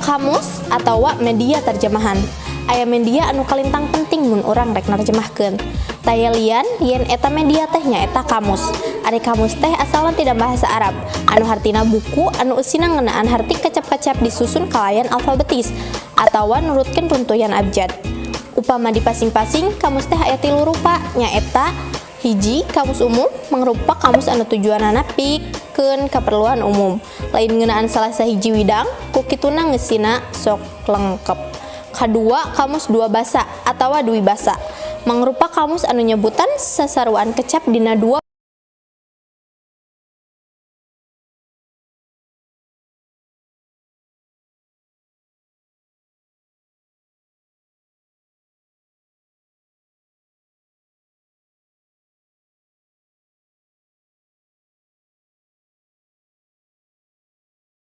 Kamus atawa media terjemahan. Aya media anu kalintang penting mun urang rek nerjemahkeun. Taya lian yen eta media teh nyaeta kamus. Ari kamus teh asalna tina bahasa Arab, anu hartina buku anu eusina ngeunaan harti kecap-kecap disusun kalayan alfabetis atawa nurutkeun runtuyan abjad. Upama dipasing-pasing, kamus teh aya tilu rupa, nyaeta: 1. Kamus umum, mangrupa kamus anu tujuanana pikeun kaperluan umum, lain ngeunaan salah sahiji widang, ku kituna ngeusina sok lengkep. 2. Kamus dua basa atawa dwibasa, mangrupa kamus anu nyebutan sasaruan kecap dina dua